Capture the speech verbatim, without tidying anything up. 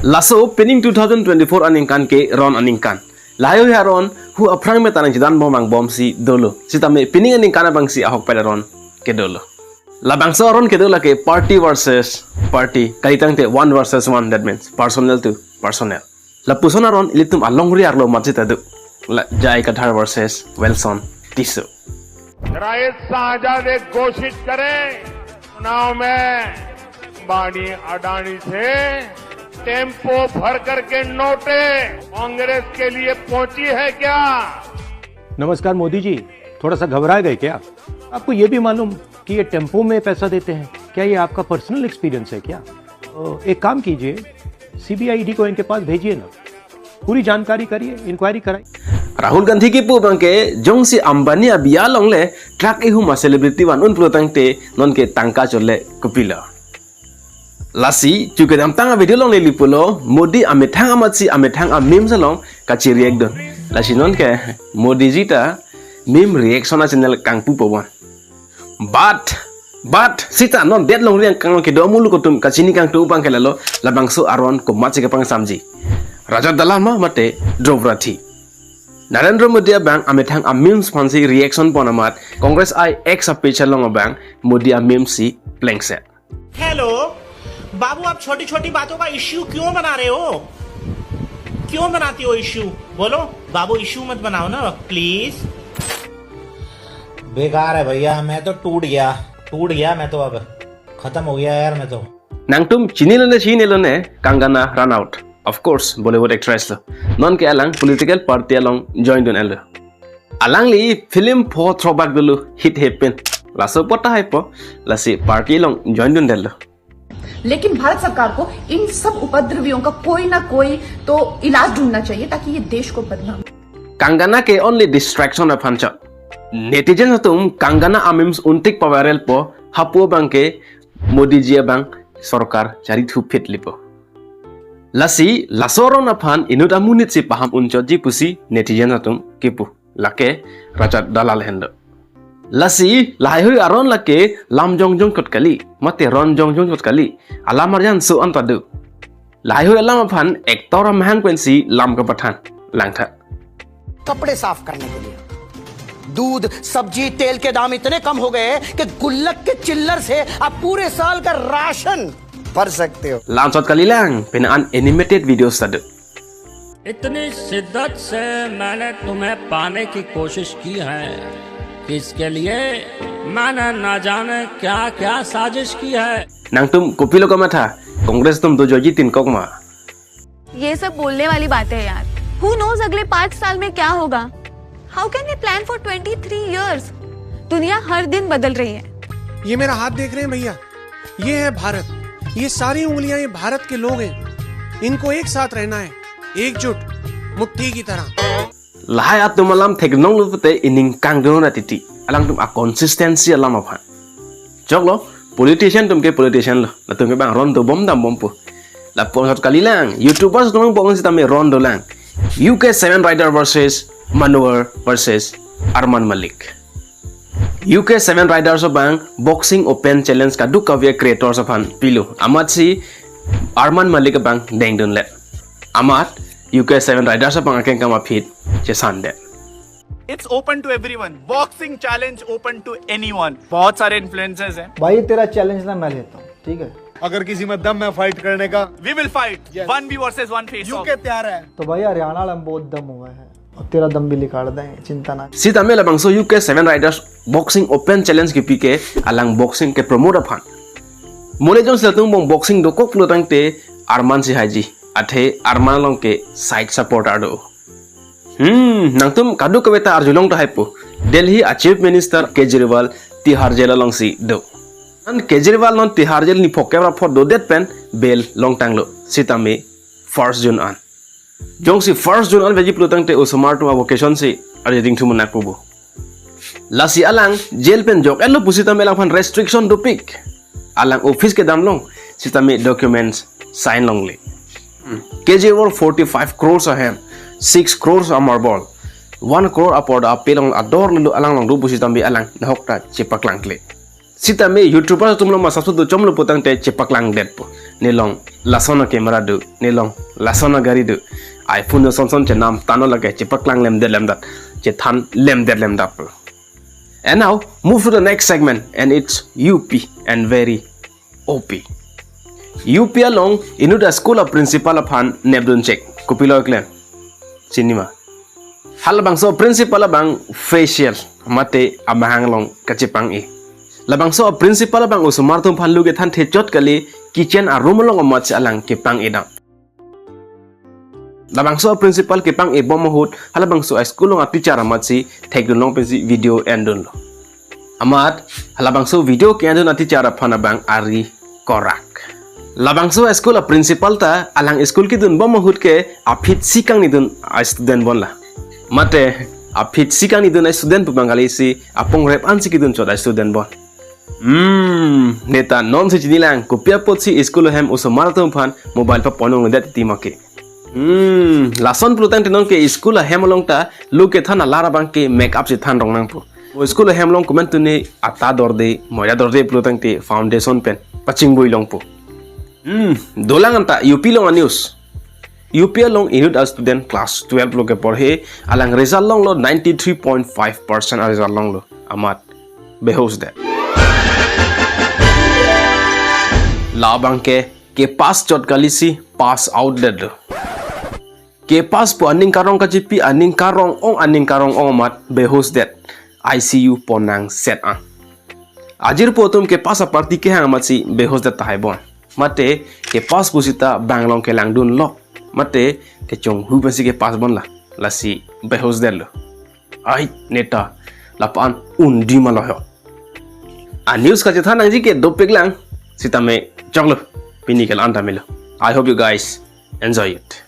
Laso pining two thousand twenty-four aningkan ke ron aningkan. Lahai hui aron hu aphrang me tanang chidan bom angbom si dolo. Sitame pining aningkan abang si ahok pada ron ke dolo. Labangso aron ke dolo ke party versus party. Kalitang te one versus one, that means personal to personal. Lapuson aron ilitum alongri arlo matsi tadu. La J I Kathar versus Welson Tisso. राय शाहजादे घोषित करें। चुनाव में अंबानी अडानी से टेम्पो भर करके नोटे कांग्रेस के लिए पहुंची है क्या? नमस्कार मोदी जी, थोड़ा सा घबरा गए क्या? आपको ये भी मालूम कि ये टेम्पो में पैसा देते हैं? क्या ये आपका पर्सनल एक्सपीरियंस है क्या? अ, एक काम कीजिए, सीबीआई ईडी को इनके पास भेजिए ना, पूरी जानकारी करिए, इंक्वायरी कराइए। Rahul Gandhi kipu abang ke jongsi Ambani abiya along le truck ihum a celebrity van un pulo tangte non ke tangka chole kopilo. Lasi chuke damtang a video along neli pulo Modi amethang amatsi amethang a memes along kachi react dun. Lasi non ke Modi ji ta meme reaction a channel kangpu po bon. But but sita non det longri angkang along kedo amulu kotum kachini kangtu abang ke lalo labangso aron komatsi kapangsamji. Rajat Dalal ma mate Dhruv Rathi. Narendra Modi abang amethang a memes aphansi reaction pon amat Congress I X a page along abang Modi a memes si plengset. Hello बाबू, आप छोटी छोटी बातों का इश्यू क्यों बना रहे हो? क्यों बनाती हो इश्यू? बोलो बाबू, इश्यू मत बनाओ ना प्लीज। बेकार है भैया, मैं तो टूट गया, टूट गया मैं तो, अब खत्म हो गया यार मैं तो। Nangtum chinilo ne chinilo ne Kangana Ranaut. Of course, Bollywood actress lo. Non ke alang political party along join dun elo. Alangli film pho throwback dulu hit happen. Laso pota hai po, lasi party along join dun delo. लेकिन भारत सरकार को इन सब उपद्रवियों का कोई ना कोई तो इलाज ढूंढना चाहिए ताकि ये देश को बदनाम Kangana ke only distraction aphan chot. Netizen atum Kangana a memes untik pa viral po hapu abang ke Modi ji abang sorkar chari thu phit lipo. Lasi laso aron aphan inut amonit si paham unchotji pusi netizen atum kipu. Lake Rajat Dalal hendo. Lasi lahai hui aron lake lam jongjong kot kali, mate ron jongjong kot kali. Alam arjan so an ta do. Lahai hui alam aphan actor amahang pensi lam kapathan langtha. कपड़े साफ करने के लिए। दूध, सब्जी, तेल के दाम इतने कम हो गए कि गुल्लक के चिल्लर से आप पूरे साल का राशन भर सकते हो। Lam chot kalilang, pena an animated videos ta do. इतनी शिद्दत से मैंने तुम्हें पाने की कोशिश की है, इसके लिए मैंने ना जाने क्या क्या साजिश की है। Nangtum kopilo kamatha, Congress atum dojoji tin kok ma. ये सब बोलने वाली बातें हैं यार। Who knows अगले पाँच साल में क्या होगा? How can we plan for twenty three years? दुनिया हर दिन बदल रही है। ये मेरा हाथ देख रहे हैं भैया, ये है भारत। ये सारी उंगलियां, ये भारत के लोग हैं। इनको एक साथ रहना है, एकजुट, मुट्ठी की तरह। Lahai atum alam theklonglo pute ining kangdun ra titi. Alangtum a consistency alam aphan. Choklo, politician atum ke politician lo. Latum ke bang ron dobom dambom po. Lapu chot kalilang, YouTubers atum bong sitame ron dolang. U K Seven Rider versus Manohar versus Arman Malik. U K Seven Riders abang boxing open challenge kaduk kave creators aphan pilo. Amatsi Arman Malik abang dengdunlet. Amat U K Seven Riders abang akeng kama phit chesan det. It's open to everyone. Boxing challenge open to anyone. बहुत सारे इन्फ्लुएंसर्स हैं। भाई तेरा चैलेंज ना मैं लेता हूँ, ठीक है? अगर किसी में दम है फाइट करने का, we will fight. One V versus one face. U K तैयार है. तो भाई हरियाणा वाला में बहुत दम हुआ है और तेरा दम भी निकाल देंगे, चिंता ना। Sitame labangso U K Seven Riders boxing open challenge kipi ke alang boxing ke promote aphan. Mole jongsi latum bong boxing dokok pulo tangte Arman si haiji. Athe Arman along ke side supporter do. Hmm, nangtum kaduk kave ta arjulong tahai po. Delhi a Chief Minister Kejriwal Tihar Jail alongsi do. An Kejriwal non Tihar Jail ni phokep ra phot dodet pen bail longtanglo. Sitame first June an. Jongsi first June an veji pulo tangte osomar atum a vacation si arjeding thumun nak pubo. Lasi alang jail pen jok-etlo pusitame alangphan restriction dopik. Alang office kedam long, sitame documents sign longle. Hmm. Kejriwal forty five crores ahem, six crores a marble, one crore apor da apelong ador lulu alang long do pusitame alang nahok ta chepaklangkle. Sitame YouTuber atum lo masapso do chomlo putangte chepaklangdetpo. nelong lason a-camera do, nelong lason a-gari do. iPhone son son chenam tano lake chepaklang lemdet lemdat, chethan lemdet lemdat. And now, move to the next segment, and it's U P and very O P. U P along inut a-school a-principal aphan nepdun chek. Kopilo klem? Chinima. Halabangso principal abang facial mate amahang along kachepang-e. Labangso principal abang osomar atum aphan lo kethan thechot kali, kitchen a-room along amatsi alang kepang-e dam. Labangso principal kepang-e bom ahut halabangso a-school along a-teacher amatsi thekdun long pensi video endunlo. Amat halabangso video ke-endun a-teacher aphan abang ari korak. Labangso a-school a-principal ta alang school kedun bom ahut ke aphi isi kangnidun a-student bon la. Mate aphi isi kangnidun a-student pu abang kali, isi apong rep ansi kedun chot a-student bon. Hmm, neta nonsi chinilang, kopi apotsi school ahem osomar atum aphan mobile papon-ongledet titi ma ke. Hmm, lason pulotangte nonke school ahem along ta lo kethan alar abang ke makeup si than rong nangpo. O school ahem along komantu ne ata dorde, moida dorde pulotangte foundation pen pachingboi longpo. Hmm, dolang anta U P along a-news. U P along inut a-student class twelve lo kepor he, alang result longlo, ninety-three point five percent a-result longlo. Amat behosdet. Labang ke, kepass chot kali si pass out detlo. Kepass pu aning karong kachipi, aning karong-ong, aning karong-ong amat behosdet. I C U pon nangset an. Ajirpo atum kepass a-party kehang amatsi behosdet tahai bon. Mate kepass pusita bang along kelangdunlok. Mate kechonghu pensi kepass bon la. Lasi behosdetlo. Ai, neta, lapu-an undi ma lo ho. A-news kachethan nangji ke dopiklang, sitame choklo, pini ke la-an tame lo. I hope you guys enjoy it.